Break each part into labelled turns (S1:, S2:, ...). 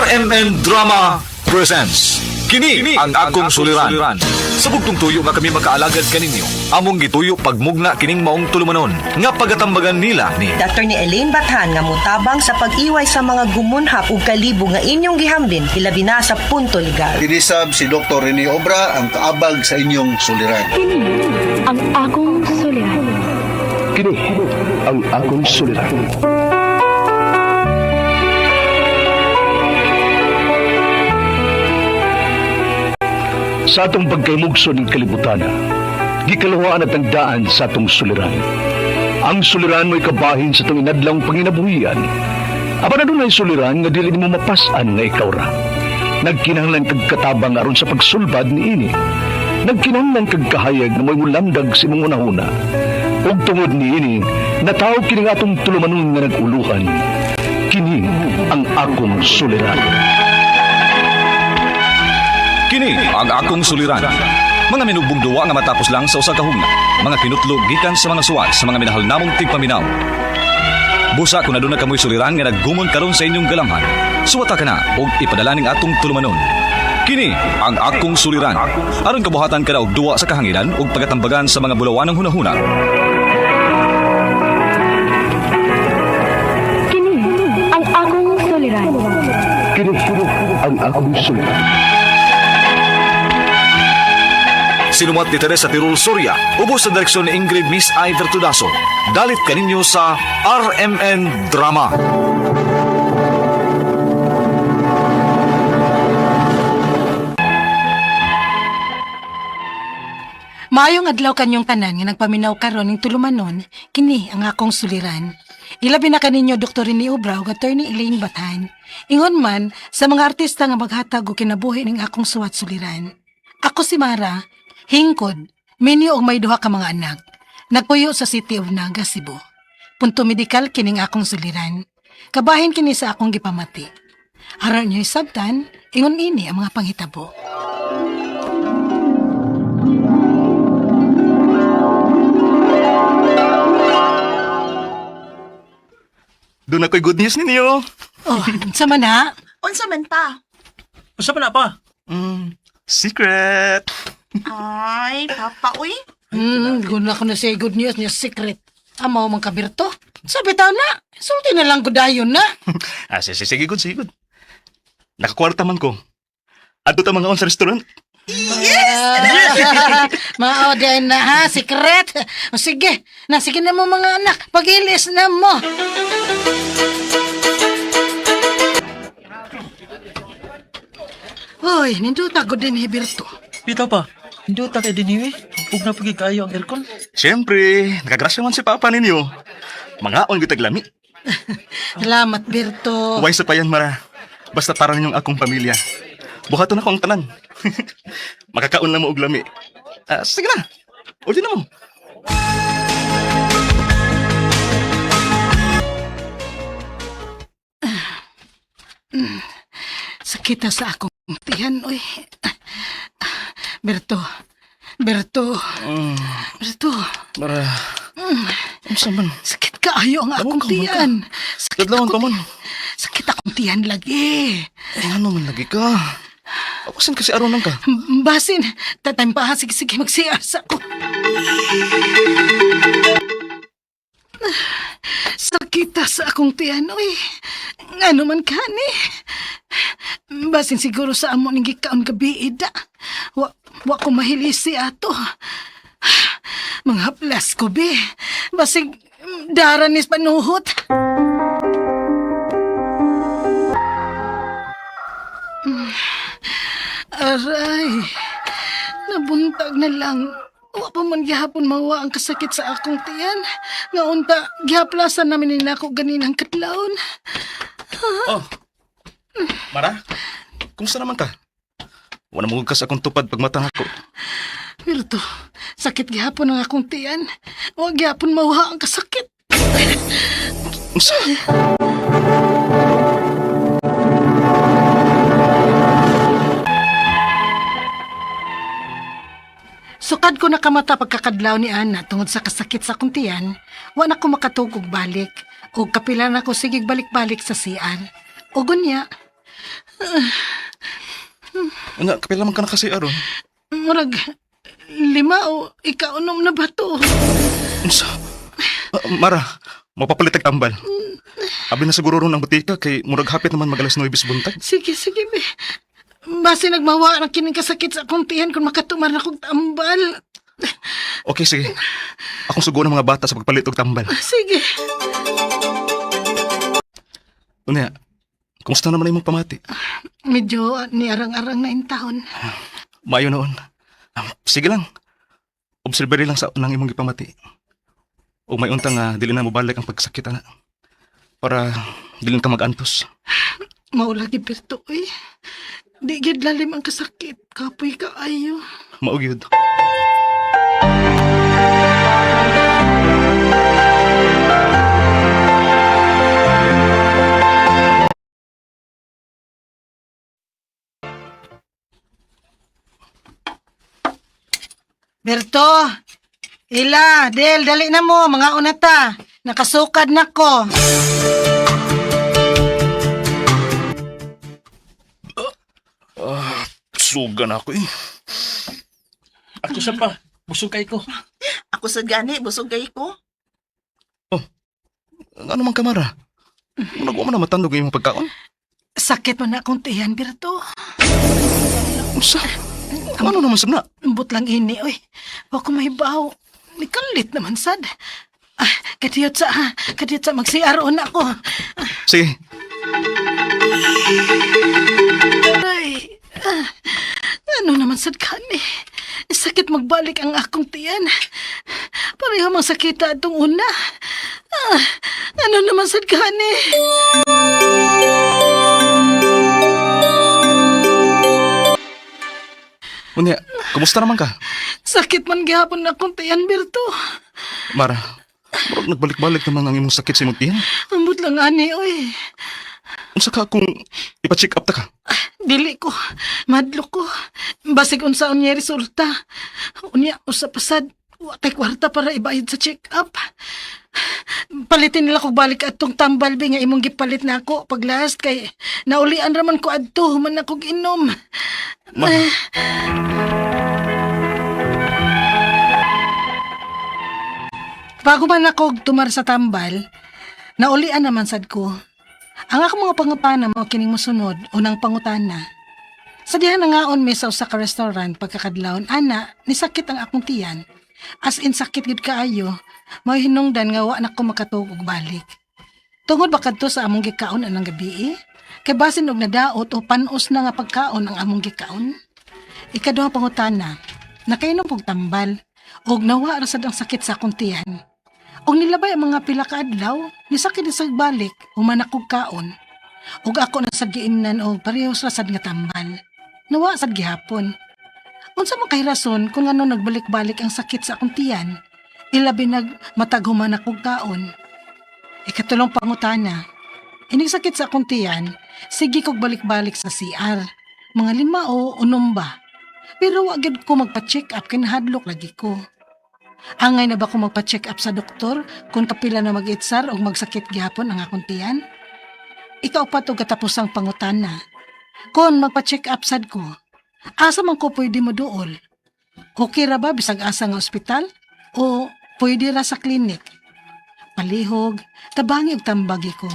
S1: RMN Drama presents Kini ang akong suliran. Sa bugtong tuyo nga kami makaalagad kaninyo, among gituyo pagmugna kining maong tulumanon nga pagatambagan nila ni
S2: Dr. ni Elaine Bathan nga mutabang sa pag-iway sa mga gumunhap ug kalibo nga inyong gihambin hilabi na sa punto legal.
S3: Kinisab si Dr. Rene Obra ang kaabag sa inyong suliran.
S4: Kini ang akong suliran.
S5: Kini ang akong suliran. Sa atong pagkaymugso ng kalibutan, gikaluhaan at ang daan sa atong suliran. Ang suliran mo'y kabahin sa itong inadlang panginabuhian. Apan adunay suliran nga dili nimo mapas-an nga ikaw ra. Nagkinahanglan kag katabang aron sa pagsulbad niini. Nagkinahanglan kag kahayag nga mo'y mulamdag sa imong unahuna. Ug tungod niini, natawag kini nga atong tulumanon nga nag-uluhan. Kini ang akong suliran.
S1: Kini ang akong suliran. Mga minubong duwa nga matapos lang sa usa ka hugna. Mga kinutlo gikan sa mga suwat sa mga minahal namong tigpaminaw. Busa kung aduna kamoy suliran nga naggumon karon sa inyong galamhan. Suwata ka na og ipadala ning atong tulumanon. Kini ang akong suliran. Aron kabuhatan ka na og duwa sa kahanginan ug pagatambagan sa mga bulawanang hunahuna.
S4: Kini ang akong suliran.
S5: Kini ang akong suliran.
S1: Sinumat ni Teresa Tirul Soria, ubos sa direksyon ni Ingrid Miss I. Vertudaso. Dalit kaninyo sa RMN Drama.
S6: Maayong adlaw kanyong tanan nga nagpaminaw karon ning tulumanon, kini ang akong suliran. Ilabi na kaninyo Dr. Rene Obra ug Attorney Elaine Bathan. Ingon man sa mga artista nga maghatag og kinabuhi ning akong suwat suliran. Ako si Mara, hingkod, minyo og may duha ka mga anak. Nagpuyo sa City of Naga, Cebu. Punto medikal kining akong suliran. Kabahin kini sa akong gipamati. Aron niyo isabtan, ingon ini ang mga panghitabo.
S7: Doon ako'y good news ninyo.
S6: Oh, unsa man ha?
S8: Unsa man pa?
S9: Unsa man na pa?
S7: Secret!
S8: Ay, papa, uy.
S6: Guna ko na siya good news niya secret. Amaw man kabirto. Sabi tao na, sulti na lang ko dayon na.
S7: Ah, sige, sige, good, sige, good. Nakakwarta man ko. Adto ta mga on sa restaurant.
S6: Yes! Mao din na ha, secret. O sige, na sige na mo mga anak, pagilis na mo. Uy, ninduta ko din Berto.
S9: Bitaw pa. Hindi ta kay dinhi eh. Ug na pagi kaayo ang aircon.
S7: Siyempre, nakagrasya man si Papa ninyo. Mga on gud lami.
S6: Salamat, Berto.
S7: Huwag sa payan, Mara. Basta para ninyong akong pamilya. Buhaton ako ang tanan. Makakaon lang mo og lami. Ah, sige na. Uli na mo.
S6: Sakita sa akong tiyan, uy. Berto, Berto, Berto.
S7: Mara. Unsa man?
S6: Sakit kaayo ang akong
S7: ka, man ka.
S6: tiyan. Sakit
S7: Kadlawon
S6: akong
S7: pa man.
S6: tiyan. Sakit akong tiyan lagi.
S7: Eh, ano man lagi ka? Awasan kasi aron lang ka.
S6: Basin, tatay pa, sige, sige, magsiyasa ko. Sakita sa akong tiyan, uy. Ngano man ka ni? Basin siguro sa amo ning gikaon gabi, ida. Wa ko mahilisi ato. Mga haplas ko, be. Basig, daranis panuhot. Aray, nabuntag na lang. Wa pa man gihapon mawa ang kasakit sa akong tiyan. Nga unta, gihaplasan namin ni nako ganinang kadlawon.
S7: Oh. Mara, kumusta naman ka? Wala mo ka sa akong tupad pagmata nako.
S6: Pero to, sakit gihapon ang akong tiyan. Wa gihapon mawa ang kasakit.
S7: Unsa?
S6: Sukad ko nakamata pagkakadlaw ni Ana tungod sa kasakit sa akong tiyan, wa na ko makatug og balik. Og kapila na ko sigig balik-balik sa CR. Ug unya,
S7: Unya, kapila man ka na kasi aron.
S6: Murag lima o ikaunom na ba to?
S7: Unsa? Ah, Mara, mapapalit ang tambal. Abi na siguro ron ang butika kay murag hapit naman mag alas 9 sa buntag.
S6: Sige, sige, be. Base nagmawa na kining kasakit sa akong tiyan kung makatumar na kong tambal.
S7: Okay, sige. Akong sugo ng mga bata sa pagpalit og tambal.
S6: Sige.
S7: Unya, kumusta naman imong pamati?
S6: Medyo niarang-arang na in taon.
S7: Maayo noon. Ah, sige lang. Obserber lang sa unang imong gipamati. O may unta nga dili na mobalik ang pagsakit ana. Para dili na ka magantos.
S6: Maulagi perto, eh. Di gyud lalim ang kasakit. Kapoy ka ayo.
S7: Mao gyud.
S6: Berto! Ila, Del, dali na mo. Mga una ta. Nakasukad na ko.
S7: Suga na ako eh.
S9: Ako sa pa. Busog kay ko.
S8: Ako sa gani, busog kay ko.
S7: Ano man kamara? Murag wa man na matandog ang imong pagkaon.
S6: Sakit man na akong tiyan, Berto.
S7: Unsa? Ano naman sab na?
S6: Ambot lang ini, oy. Wa ko mahibaw. Nikalit naman sad. Ah, kadiyot sa, ha. Kadiyot sa mag-CR na ako.
S7: Sige.
S6: Ay, ah, ano naman sad kani? Sakit magbalik ang akong tiyan. Pareho mang sakita atong una. Ah, ano naman sad kani?
S7: Unya, kumusta naman ka?
S6: Sakit man gihapon akong tiyan, Berto.
S7: Mara, murag nagbalik-balik naman ang imong sakit sa imong tiyan.
S6: Ambot lang ani, oy.
S7: Unsa ka kung ipa-check up ta ka?
S6: Dili ko. Madlo ko. Basig unsaon niya resulta. Unya, usa pasad. Wa tay kwarta para ibayad sa check-up. Palitin nila kog balik atong tambal bi nga imong gipalit na ako pag last kay naulian raman ko adto human akong inom.
S7: Mara,
S6: Bago man ako tumar sa tambal, naulian naman sad ko. Ang akong mga pangutana mo kining mosunod, unang pangutana. Sa diha nangaon mi sa usa ka restaurant pagkakadlawon ana, nisakit ang akong tiyan. As in sakit gid kaayo, mao hinungdan nga wa na ko makatuog og balik. Tungod ba kadto sa among gikaon anang gabi eh? Kay basin og nadaot o panos na nga pagkaon ang among gikaon? Ikaduhang pangutana, nakainom og tambal og nawa ra sad ang sakit sa akong tiyan. Og nilabay ang mga pila ka adlaw, nisakit na sa balik, human akog kaon. Og ako na sad giimnan og parehas ra sad nga tambal. Nawa sad gihapon. Unsa man kay rason kung ano nagbalik-balik ang sakit sa akong tiyan? Ilabi nag matag human akog kaon. Ikatulong pangutana. Inig sakit sa akong tiyan, sige kog balik-balik sa CR. Mga 5 o 6 ba. Pero wa gyud ko magpa-check up kay nahadlok lagi ko. Angay na ba ko magpa-check up sa doktor kung kapila na mag-itsar o magsakit gihapon ang akong tiyan? Ikaw pa to katapusang pangutana. Kung magpa-check up sad ko, asa man ko pwede mo duol? Okay ra ba bisag asa nga ospital? O pwede ra sa klinik? Palihog, tabangi og tambagi ko.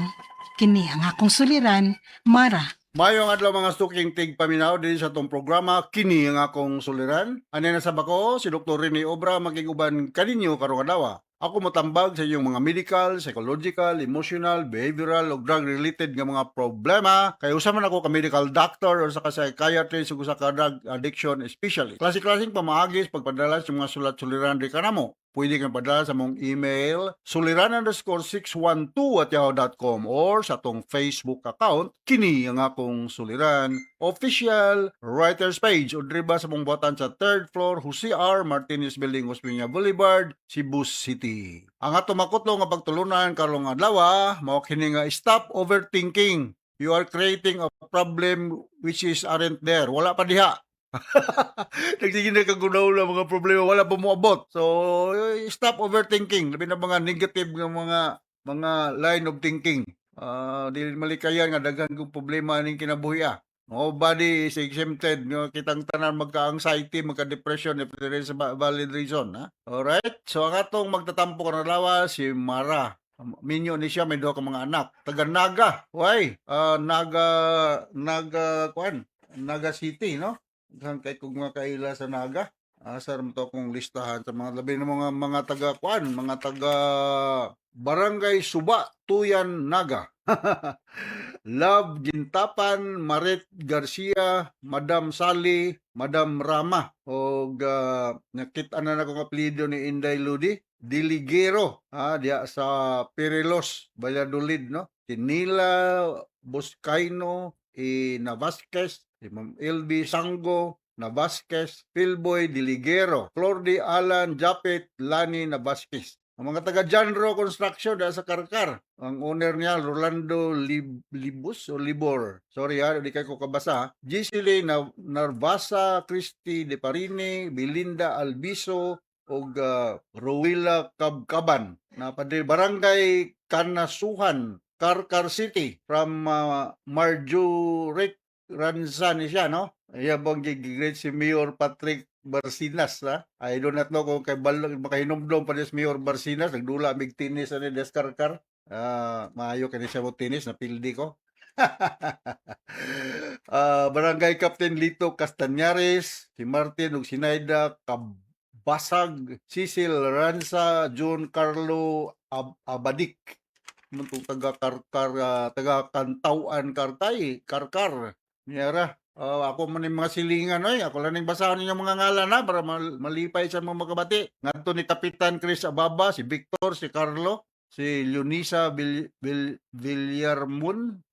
S6: Kini ang akong suliran, Mara.
S3: Mayong adlaw mga suking tigpaminaw din sa atong programa kini ang akong suliran. Ani na sa bako si Dr. Rene Obra makiguban kaninyo karong adlaw. Ako motambag sa inyong mga medical, psychological, emotional, behavioral ug drug related nga mga problema. Kay usa man ako ka medical doctor or sa ka psychiatrist ug usa ka drug addiction specialist. Klase-klaseng pamaagi sa pagpadala sa mga sulat suliran di kanamo. Pwede kang padala sa mong email suliran_612@yahoo.com or sa atong Facebook account kini ang akong suliran official writers page o diri ba sa mong buhatan sa third floor Jose R. Martinez Building, Osmeña Boulevard, Cebu City. Ang ato makutlo nga pagtulunan karong adlaw mao kini nga stop overthinking. You are creating a problem which is aren't there. Wala pa diha. Nagsige na kagunaw na mga problema, wala pa moabot. So, stop overthinking. Labi na mga negative nga mga line of thinking. Ah, dili malikayan nga daghan kong problema ning kinabuhi ah. Nobody is exempted. No? Kitang tanan magka-anxiety, magka-depression if there is a valid reason. Ha? Alright? So ang atong magtatampo karon adlaw, si Mara. Minyo ni siya, may duha ka mga anak. Taga Naga. Why? Ah, Naga, Naga, kuan? Naga City, no? Daghan kay kog mga kaila sa Naga. Asa ra to akong listahan sa mga labi ng mga taga kuan, mga taga Barangay Suba, Tuyan, Naga. Love Gintapan, Maret Garcia, Madam Sally, Madam Rama og nakit-an na nako ang apelyido ni Inday Ludi Diligero, ha, diya sa Perilos, Valladolid, no? Si Nila Boscaino e Navasquez, si Ma'am LB Sango Navasquez, Philboy Diligero, Flordi Alan Japet Lani Navasquez. Ang mga taga Janro Construction dahil sa Karkar. Ang owner niya, Rolando Libus o Libor. Sorry ha, di kayo ko kabasa. Gisele Narvasa, Christy De Parini, Belinda Albiso, og Rowila Kabkaban. Na padre Barangay Kanasuhan, Carcar City, from Marjorie Ranza ni siya, no? Iya bang gi-greet si Mayor Patrick Barcinas, ha? I do not know kung kay balo makahinumdom pa ni si Mayor Barcinas, nagdula mig tennis ani des Carcar. Ah, maayo kini siya mo tennis, napildi ko. Ah, Barangay Captain Lito Castañares, si Martin ug Sinaida Kabasag, Cecil Ransa, John Carlo Abadik. Muntong taga Karkar, taga Kantawan Kartay, Karkar. Niyara. Ah, ako man yung mga silingan oy, ako lang ning basahon ninyong mga ngalan ha para malipay sa mga makabati. Ngadto ni Kapitan Chris Ababa, si Victor, si Carlo, si Leonisa Villarmun,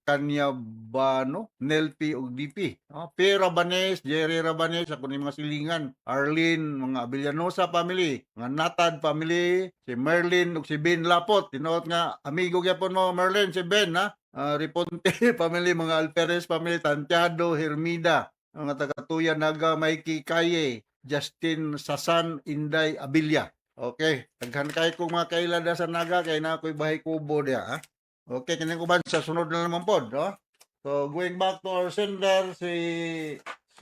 S3: Kanyabano, Nelpi ug DP. No? P. Rabanes, Jerry Rabanes, ako ni mga silingan. Arlene, mga Villanosa family, mga Natad family, si Merlin ug si Ben Lapot. Tinuod nga amigo gyapon mo Merlin, si Ben ha. Ah, Riponte family, mga Alperes family, Tantiado, Hermida, mga taga-Tuya Naga, Mikey Kaye, Justin Sasan, Inday Abilia. Okay, daghan kay kong mga kaila sa Naga kay na ako'y bahay kubo diya ha. Okay, kining uban sa sunod na naman pod, no? So going back to our sender, si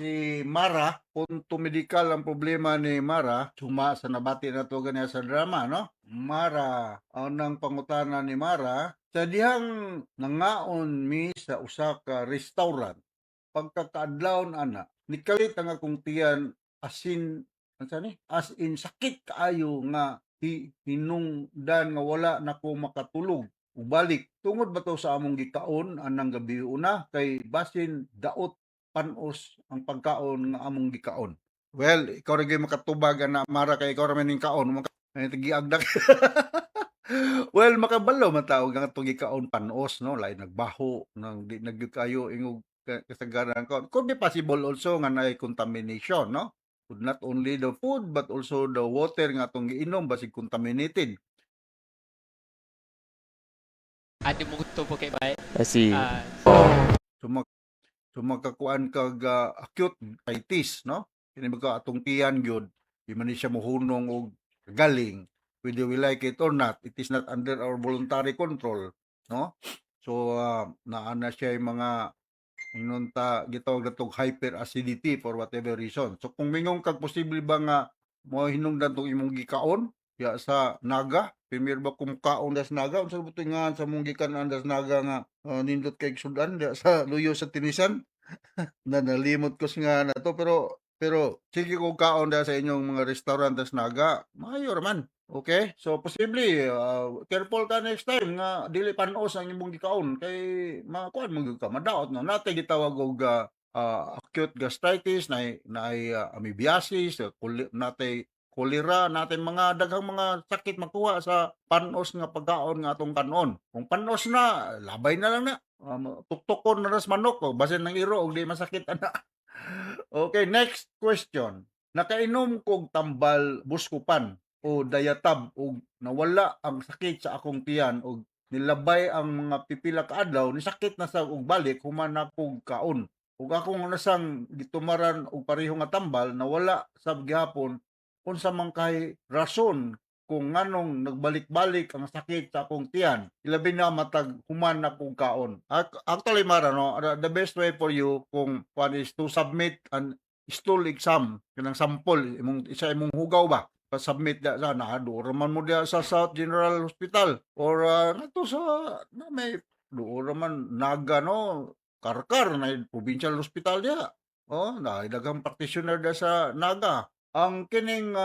S3: si Mara, punto medikal ang problema ni Mara, suma sa nabati na to ganiya sa drama, no? Mara, ang pangutana ni Mara, sa dihang nangaon mi sa usa ka restaurant, pagkakaadlawon ana, nikalit ang akong tiyan asin, unsa ni? As in sakit kaayo nga hinungdan nga wala na ko makatulog. Ubalik, tungod ba to sa among gikaon anang gabi una kay basin daot panos ang pagkaon nga among gikaon? Well, ikaw ra gyud makatubag ana Mara kay ikaw ra man ning kaon maka ay giagdak. Well, makabalo man tao nga atong gikaon panos, no, lain nagbaho nang di na gyud kayo ingog kasagaran kaon. Could be possible also nga naay contamination, no? Could not only the food but also the water nga atong giinom basig contaminated.
S10: Ate mo po kay Bay.
S11: Kasi
S10: Ah,
S3: So makakuan kag acute itis, no? Kini ba atong tiyan gyud, di man ni siya mohunong og galing whether we like it or not. It is not under our voluntary control, no? So naa na siya yung mga ingon ta gitawag natong hyperacidity for whatever reason. So kung mingon kag posible ba nga mo hinungdan tong imong gikaon ya sa Naga, premier ba kung kaon das Naga, unsa ba nga sa mong gikan-an das Naga nga nindot kay sudan diya sa luyo sa tinisan na nalimot ko nga na to, pero pero sige kung kaon da sa inyong mga restaurant das Naga, maayo ra man. Okay? So posible careful ka next time nga dili panos ang imong gikaon kay makuan mo gyud ka madaot, no? Natay gitawag og acute gastritis, naay amoebiasis, natay kolera, natay mga daghang mga sakit makuha sa panos nga pagkaon nga atong kanon. Kung panos na, labay na lang na. Tuktukon na ras manok o basin ng iro og di masakit ana. Okay, next question. Nakainom kog tambal Buscopan o Diatab og nawala ang sakit sa akong tiyan og nilabay ang mga pipila ka adlaw ni sakit na sa og balik human na kog kaon. Ug akong nasang gitumaran og pareho nga tambal nawala sab gihapon, unsa man kay rason? kung nganong nagbalik-balik ang sakit sa akong tiyan, ilabi na matag human akong kaon. Actually, Mara, no, the best way for you kung one is to submit an stool exam, kanang sample imong isa imong hugaw ba, pa-submit da sa na doon man mo diya sa South General Hospital or ngadto sa na may doon man Naga, no, Carcar na provincial hospital diya. Oh, na daghang practitioner diya sa Naga. Ang kining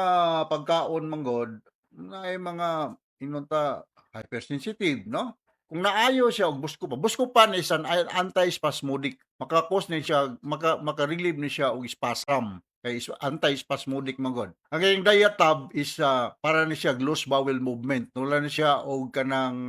S3: pagkaon manggod na ay mga inunta hypersensitive, no? Kung naayo siya og Buscopan. Buscopan is an anti-spasmodic. Maka-cause ni siya, maka-relieve ni siya og spasm. Kay anti-spasmodic man gud. Ang kayong Diatab is para ni siya loose bowel movement. Nula ni siya og kanang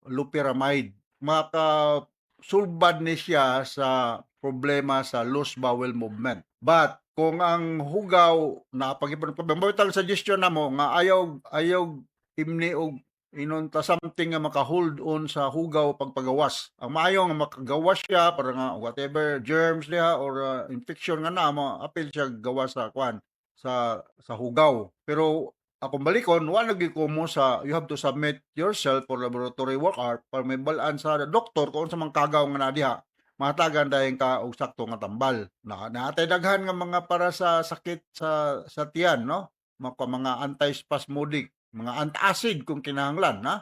S3: loperamide. Maka sulbad ni siya sa problema sa loose bowel movement. But kung ang hugaw na pag problema, suggestion namo nga ayaw ayaw imni og inunta something nga maka-hold on sa hugaw pagpagawas. Ang maayo nga makagawas siya para nga whatever germs diha or infection nga na mo apil siya gawas sa kwan sa hugaw. Pero akong balikon, wala gyud ko mo sa you have to submit yourself for laboratory work up para may balaan sa doktor kung unsa man kagaw nga na diha, mahatagan dayon ka og sakto nga tambal. Na naatay daghan nga mga para sa sakit sa tiyan, no? Maka mga antispasmodic, mga antacid kung kinahanglan, na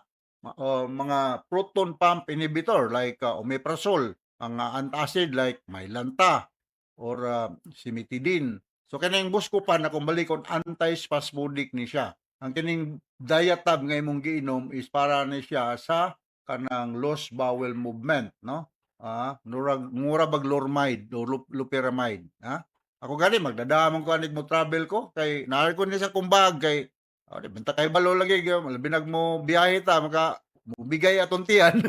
S3: o mga proton pump inhibitor like omeprazole, ang antacid like Mylanta or cimetidine. So kining Buscopan na kung balikon, antispasmodic ni siya. Ang kining Diatab nga imong giinom is para ni siya sa kanang loose bowel movement, no? Ah, nurag mura bag Lormide o loperamide, ha? Ako gani magdadamon ko anig mo travel ko kay naa ko ni sa kumbag kay oh, di benta kay balo lagi labi nag mo biyahe ta maka mubigay atong tiyan.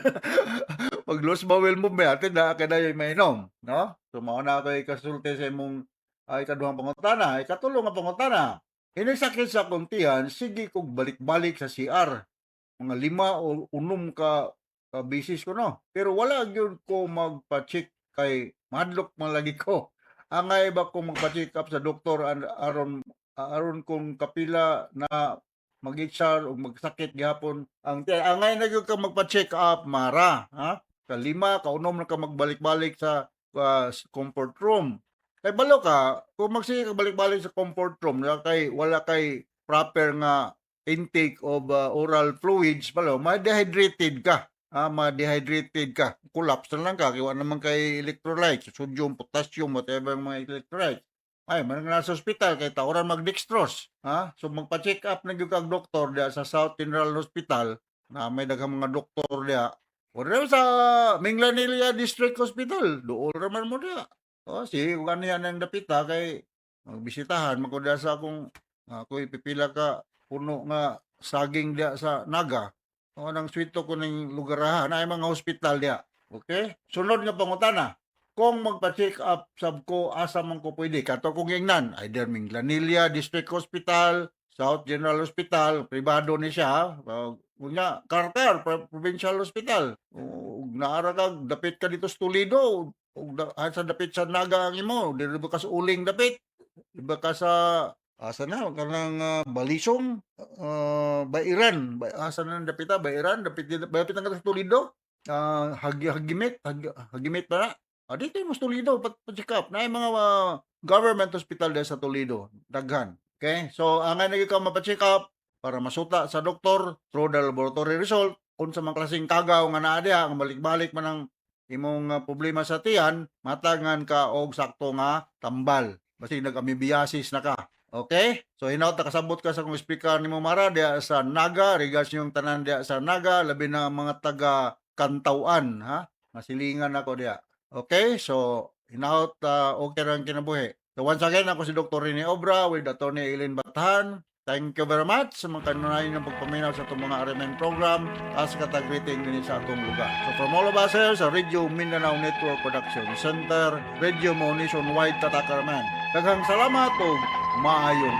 S3: Pag loose bowel movement atin na kay dayoy mainom, no? So mao na ako'y kasulti sa imong ay kaduhang pangutana, ay katulo nga pangutana. Ini sakit sa akong tiyan, sige kog balik-balik sa CR. Mga 5 o 6 ka bisis ko, no. Pero wala gyud ko magpa-check kay mahadlok man lagi ko. Angay ba ko magpa-check up sa doktor aron aron kung kapila na mag-HR o magsakit gihapon ang tiyan. Angay na gyud ka magpa-check up, Mara, ha? Kalima, kaunom na ka magbalik-balik sa comfort room. Kay balo ka, kung magsige ka balik-balik sa comfort room, wala kay proper nga intake of oral fluids, balo, ma-dehydrated ka. Ah, ma-dehydrated ka. Collapse na lang ka, kay wala naman kay electrolytes, sodium, potassium, whatever ang mga electrolytes. Ay, man nga nasa ospital kay tauran mag-dextrose, ha? So magpa-check up na gyud kag doktor diya sa South General Hospital na may daghang mga doktor diya. O diya sa Minglanilla District Hospital, duol ra man mo diya. O sige, kung ano yan ang dapita kay magbisitahan man ko diya sa akong ako'y pipila ka puno nga saging diya sa Naga. O nang swito ko ning lugar na ay mga hospital diya. Okay? Sunod nga pangutana. Kung magpa-check up sab ko, asa man ko pwede? Kato kong ingnan, either Minglanilla District Hospital, South General Hospital, pribado ni siya. Unya, Carcar Provincial Hospital. Ug naara ka dapit ka dito sa Toledo, ug sa dapit sa Naga ang imo, diri ba ka sa Uling dapit? Di ba ka sa asa na kanang Balisong, Bairan, ba, asa na ang dapita Bairan, dapit dapit na ka sa Toledo. Hagimit, Hagimit ba na? Ah, dito mo sa Toledo, pa-check up. Na mga government hospital dahil sa Toledo, daghan. Okay? So, ang nga ka mapa-check up para masuta sa doktor through the laboratory result unsa man klaseng kagaw nga naa diha, nga balik-balik man ang imong problema sa tiyan, matangan ka og sakto nga tambal. Basig nag-amoebiasis na ka. Okay? So hinaut nakasabot ka sa kong speaker nimo, Mara, diha sa Naga, regards yung tanan diha sa Naga, labi na ang mga taga Kantawan, ha? Masilingan ako diha. Okay? So hinaut okay ra ang kinabuhi. So once again, ako si Dr. Rene Obra with Attorney Eileen Batahan. Thank you very much sa mga kanunayan ng pagpaminaw sa atong mga RMN program as katag-greeting din sa atong lugar. So from all of us here sa Radio Mindanao Network Production Center, Radio Mo Nationwide Tatakarman. Daghang salamat ug maayong